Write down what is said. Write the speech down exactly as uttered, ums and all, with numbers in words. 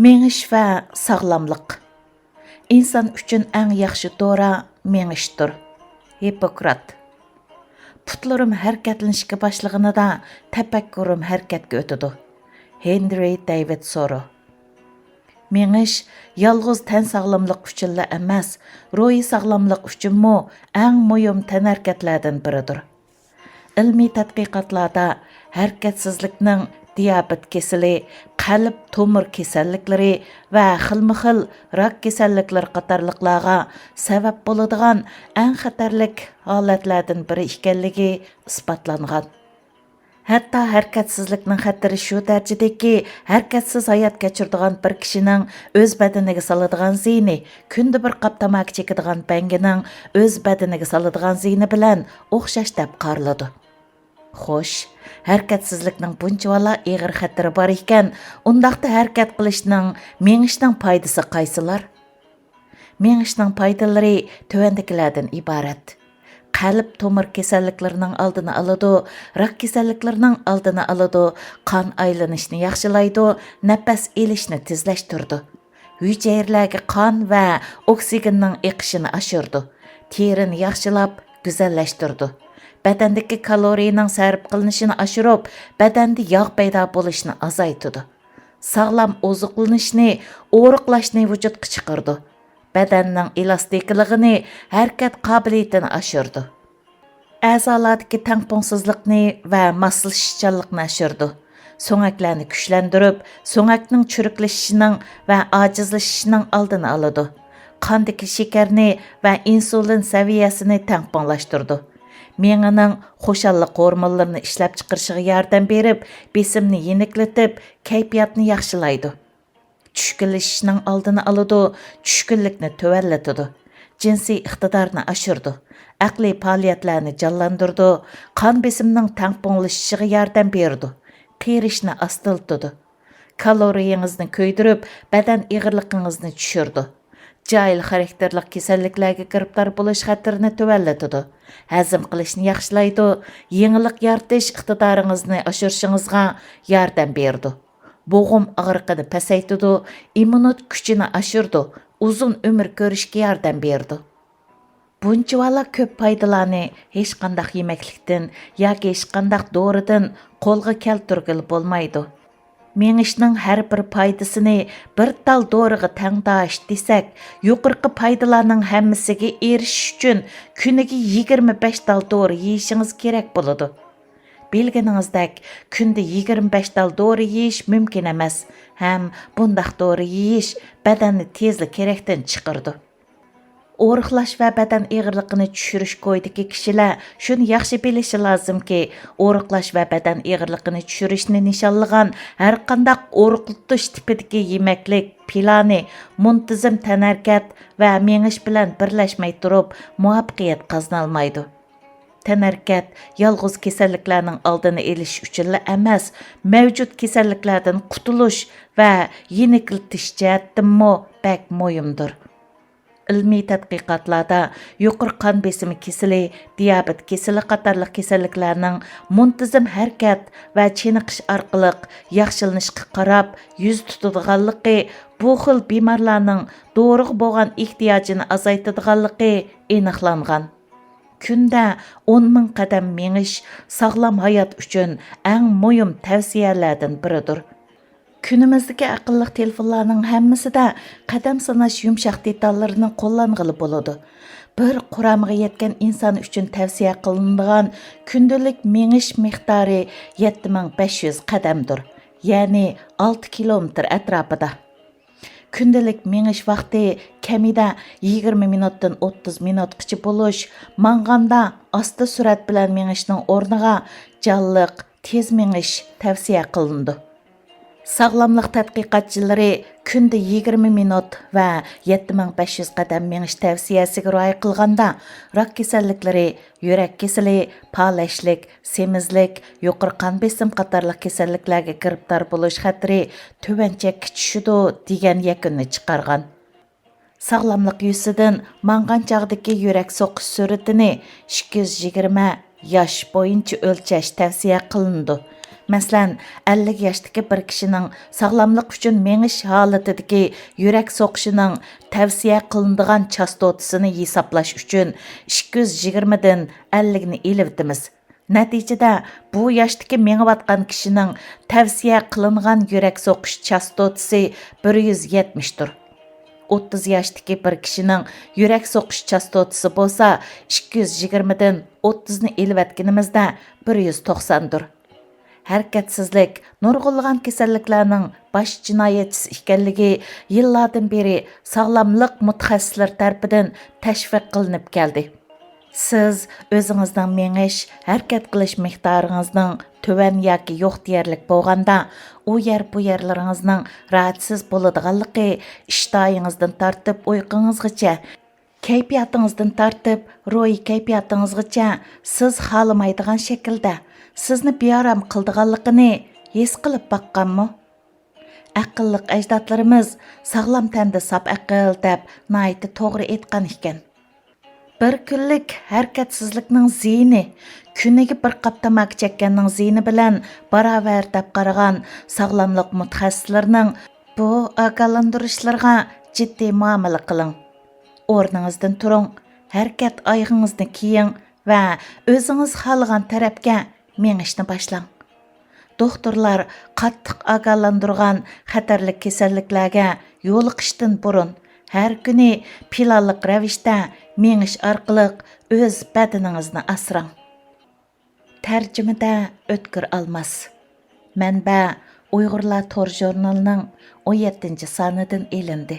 مېڭىش ۋە ساغلاملىق. ئىنسان ئۈچۈن ئەڭ ياخشى دورا مېڭىشتۇر. ھىپپوكرات. پۇتلىرىم ھەرىكەتلىنىشكە باشلىغىنىدا تەپەككۇرۇم ھەرىكەتكە ئۆتىدۇ. ھېنرى دېۋىد سورو. مېڭىش يالغۇز تەن ساغلاملىق ئۈچۈنلا ئەمەس، روھىي ساغلاملىق ئۈچۈنمۇ ئەڭ مۇھىم تەنھەرىكەتلەردىن بىرىدۇر. ئىلمىي تەتقىقاتلاردا ھەرىكەتسىزلىكنىڭ دىيابېت كېسىلى، قەلب تومۇر كېسەللىكلىرى ۋە خىلمۇ خىل راك كېسەللىكلىرى قاتارلىقلارغا سەۋەب بولىدىغان ئەڭ خەتەرلىك ھالەتلەردىن بىرى ئىكەنلىكى ئىسپاتلانغان. ھەتتا ھەرىكەتسىزلىكنىڭ خەتىرى شۇ دەرىجىدىكى، ھەرىكەتسىز ھايات كەچۈرىدىغان بىر كىشىنىڭ ئۆز بەدىنىگە سالىدىغان زىيىنى كۈندە بىر قاپ تاماكا چېكىدىغان بەڭگىنىڭ ئۆز بەدىنىگە سالىدىغان زىيىنى بىلەن ئوخشاش دەپ قارىلىدۇ. خوش، ھەرىكەتسىزلىكنىڭ بۇنچىۋالا ئېغىر خەتىرى بار ئىكەن، ئۇنداقتا ھەرىكەت قىلىشنىڭ، مېڭىشنىڭ پايدىسى قايسىلار؟ مېڭىشنىڭ پايدىلىرى تۆۋەندىكىلەردىن ئىبارەت. قەلب تومۇر كېسەللىكلىرىنىڭ ئالدىنى ئالىدۇ، راك كېسەللىكلىرىنىڭ ئالدىنى ئالىدۇ، قان ئايلىنىشنى ياخشىلايدۇ، نەپەس ئېلىشنى تېزلەشتۈرىدۇ. ھۈجەيرىلەرگە قان ۋە ئوكسىگېننىڭ ئېقىشىنى ئاشۇرىدۇ، تېرىنى ياخشىلاپ، گۈزەللەشتۈرىدۇ. بەدەندىكى كالورىيىنىڭ سەرپ قىلىنىشىنى ئاشۇرۇپ، بەدەندە ياغ پەيدا بولۇشنى ئازايتىدۇ. ساغلام ئوزۇقلىنىشنى، ئورۇقلاشنى ۋۇجۇدقا چىقىرىدۇ. بەدەننىڭ ئېلاستىكىلىقىنى، ھەرىكەت قابىلىيىتىنى ئاشۇرىدۇ. ئەزالاردىكى تەڭپۇڭسىزلىقنى ۋە ماسلىشىشچانلىقنى ئاشۇرىدۇ. سۆڭەكلەرنى كۈچلەندۈرۈپ، سۆڭەكنىڭ چۈرۈكلىشىشىنىڭ ۋە ئاجىزلىشىشىنىڭ ئالدىنى ئالىدۇ. قاندىكى شېكەرنى ۋە ئىنسۇلىن سەۋىيەسىنى تەڭپۇڭلاشتۇرىدۇ. مېڭىنىڭ خۇشاللىق ھورمونلىرىنى ئىشلەپچىقىرىشىغا ياردەم بېرىپ، بېسىمنى يېنىكلىتىپ، كەيپىياتنى ياخشىلايدۇ. چۈشكۈنلىشىشنىڭ ئالدىنى ئالىدۇ، چۈشكۈنلۈكنى تۆۋەنلىتىدۇ. جىنسىي ئىقتىدارنى ئاشۇرىدۇ. ئەقلىي پائالىيەتلەرنى جانلاندۇرىدۇ. قان بېسىمىنىڭ تەڭپۇڭلىشىشىغا ياردەم بېرىدۇ. قېرىشنى ئاستىلىتىدۇ. كالورىيىڭىزنى كۆيدۈرۈپ، بەدەن ئېغىرلىقىڭىزنى چۈشۈرىدۇ. جاھىل خاراكتېرلىق كېسەللىكلەرگە گىرىپتار بولۇش خەتىرىنى تۆۋەنلىتىدۇ. ھەزىم قىلىشنى ياخشىلايدۇ. يېڭىلىق يارىتىش ئىقتىدارىڭىزنى ئاشۇرۇشىڭىزغا ياردەم بېرىدۇ. بوغۇم ئاغرىقىنى پەسەيتىدۇ، ئىممۇنىتېت كۈچىنى ئاشۇرىدۇ، ئۇزۇن ئۆمۈر كۆرۈشكە ياردەم بېرىدۇ. بۇنچىۋالا كۆپ پايدىلارنى ھېچقانداق يېمەكلىكتىن ياكى ھېچقانداق دورىدىن قولغا كەلتۈرگىلى بولمايدۇ. مېڭىشنىڭ ھەر بىر پايدىسىنى بىر تال دورىغا تەڭداش دېسەك، يۇقىرىقى پايدىلارنىڭ ھەممىسىگە ئېرىشىش ئۈچۈن كۈنىگە يىگىرمە بەش تال دورا يېيىشىڭىز كېرەك بولىدۇ. بىلگىنىڭىزدەك، كۈندە يىگىرمە بەش تال دورا يېيىش مۇمكىن ئەمەس ھەم بۇنداق دورا يېيىش بەدەننى تېزلا كېرەكتىن چىقىرىدۇ. ئورۇقلاش ۋە بەدەن ئېغىرلىقىنى چۈشۈرۈش كويىدىكى كىشىلەر شۇنى ياخشى بىلىشى لازىمكى، ئورۇقلاش ۋە بەدەن ئېغىرلىقىنى چۈشۈرۈشنى نىشانلىغان ھەرقانداق ئورۇقلىتىش تىپىدىكى يېمەكلىك پىلانى مۇنتىزىم تەنھەرىكەت ۋە مېڭىش بىلەن بىرلەشمەي تۇرۇپ مۇۋەپپەقىيەت قازىنالمايدۇ. تەنھەرىكەت يالغۇز كېسەللىكلەرنىڭ ئالدىنى ئېلىش ئۈچۈنلا ئەمەس، مەۋجۇت كېسەللىكلەردىن قۇتۇلۇش ۋە يېنىكلىتىش جەھەتتىنمۇ بەك مۇھىمدۇر. ئىلمىي تەتقىقاتلاردا يۇقىرى قان بېسىمى كېسىلى، دىيابېت كېسىلى قاتارلىق كېسەللىكلەرنىڭ مۇنتىزىم ھەرىكەت ۋە چېنىقىش ئارقىلىق ياخشىلىنىشقا قاراپ يۈز تۇتىدىغانلىقى، بۇ خىل بىمارلارنىڭ دورىغا بولغان ئېھتىياجىنى ئازايتىدىغانلىقى ئېنىقلانغان. كۈندە ئون مىڭ قەدەم مېڭىش ساغلام ھايات ئۈچۈن ئەڭ مۇھىم تەۋسىيەلەردىن بىرىدۇر. كۈنىمىزدىكى ئەقىللىق تېلېفونلارنىڭ ھەممىسىدە قەدەم ساناش يۇمشاق دېتاللىرىنى قوللانغىلى بولىدۇ. بىر قۇرامىغا يەتكەن ئىنسان ئۈچۈن تەۋسىيە قىلىنىدىغان كۈندىلىك مېڭىش مىقدارى يەتتە مىڭ بەش يۈز قەدەمدۇر، يەنى ئالتە كىلومېتىر ئەتراپىدا. كۈندىلىك مېڭىش ۋاقتى كەمىدە يىگىرمە مىنۇتتىن ئوتتۇز مىنۇتقىچە بولۇش، ماڭغاندا ئاستا سۈرئەت بىلەن مېڭىشنىڭ ئورنىغا جانلىق، تېز مېڭىش تەۋسىيە قىلىنىدۇ. ساغلاملىق تەتقىقاتچىلىرى كۈندە يىگىرمە مىنۇت ۋە يەتتە مىڭ بەش يۈز قەدەم مېڭىش تەۋسىيەسىگە رىئايە قىلغاندا، راك كېسەللىكلىرى، يۈرەك كېسىلى، پالەچلىك، سېمىزلىك، يۇقىرى قان بېسىم قاتارلىق كېسەللىكلەرگە گىرىپتار بولۇش خەتىرى تۆۋەن چەككە چۈشىدۇ، دېگەن يەكۈننى چىقارغان. ساغلاملىق يۈزىسىدىن ماڭغان چاغدىكى يۈرەك سوقۇش سۈرئىتىنى ئىككى يۈز يىگىرمە ياش بويىچە ئۆلچەش تەۋسىيە قىلىنىدۇ. مەسىلەن، ئەللىك ياشتىكى بىر كىشىنىڭ ساغلاملىق ئۈچۈن مېڭىش ھالىتىدىكى يۈرەك سوقۇشىنىڭ تەۋسىيە قىلىنىدىغان چاستوتىسىنى ھېسابلاش ئۈچۈن ئىككى يۈز يىگىرمىدىن ئەللىكنى ئېلىۋېتىمىز. نەتىجىدە، بۇ ياشتىكى مېڭىۋاتقان كىشىنىڭ تەۋسىيە قىلىنغان يۈرەك سوقۇش چاستوتىسى بىر يۈز يەتمىشتۇر. ئوتتۇز ياشتىكى بىر كىشىنىڭ يۈرەك سوقۇش چاستوتىسى بولسا ئىككى يۈز يىگىرمىدىن ئوتتۇزنى ئېلىۋەتكىنىمىزدە بىر يۈز توقساندۇر. ھەرىكەتسىزلىك نۇرغۇنلىغان كېسەللىكلەرنىڭ باش جىنايەتچىسى ئىكەنلىكى يىللاردىن بېرى ساغلاملىق مۇتەخەسسىسلىرى تەرىپىدىن تەشۋىق قىلىنىپ كەلدى. سىز ئۆزىڭىزنىڭ مېڭىش، ھەرىكەت قىلىش مىقدارىڭىزنىڭ تۆۋەن ياكى يوق دېيەرلىك بولغاندا، ئۇ يەر بۇ يەرلىرىڭىزنىڭ راھەتسىز بولىدىغانلىقى، ئىشتايىڭىزدىن تارتىپ ئۇيقۇڭىزغىچە، كەيپىياتىڭىزدىن تارتىپ روھىي كەيپىياتىڭىزغىچە سىز خالىمايدىغان شەكىلدە سىزنى بىئارام قىلىدىغانلىقىنى ھېس قىلىپ باققانمۇ؟ ئەقىللىق ئەجدادلىرىمىز «ساغلام تەندە ساپ ئەقىل» دەپ ناھايىتى توغرا ئېيتقان ئىكەن. بىر كۈنلۈك ھەرىكەتسىزلىكنىڭ زىيىنى كۈنىگە بىر قاپ تاماكا چەككەننىڭ زىيىنى بىلەن باراۋەر دەپ قارىغان ساغلاملىق مۇتەخەسسىسلىرىنىڭ بۇ ئاگاھلاندۇرۇشلىرىغا جىددىي مۇئامىلە قىلىڭ. ئورنىڭىزدىن تۇرۇڭ، ھەرىكەت ئايىغىڭىزنى كىيىڭ ۋە ئۆزىڭىز خالىغان تەرەپكە مېڭىشنى باشلاڭ. دوختۇرلار قاتتىق ئاگاھلاندۇرغان خەتەرلىك كېسەللىكلەرگە يولۇقۇشتىن بۇرۇن، ھەر كۈنى پىلانلىق رەۋىشتە مېڭىش ئارقىلىق ئۆز بەدىنىڭىزنى ئاسراڭ. تەرجىمىدە ئۆتكۈر ئالماس. مەنبە: ئۇيغۇرلار تور ژۇرنىلىنىڭ ئون يەتتىنچى سانىدىن ئېلىندى.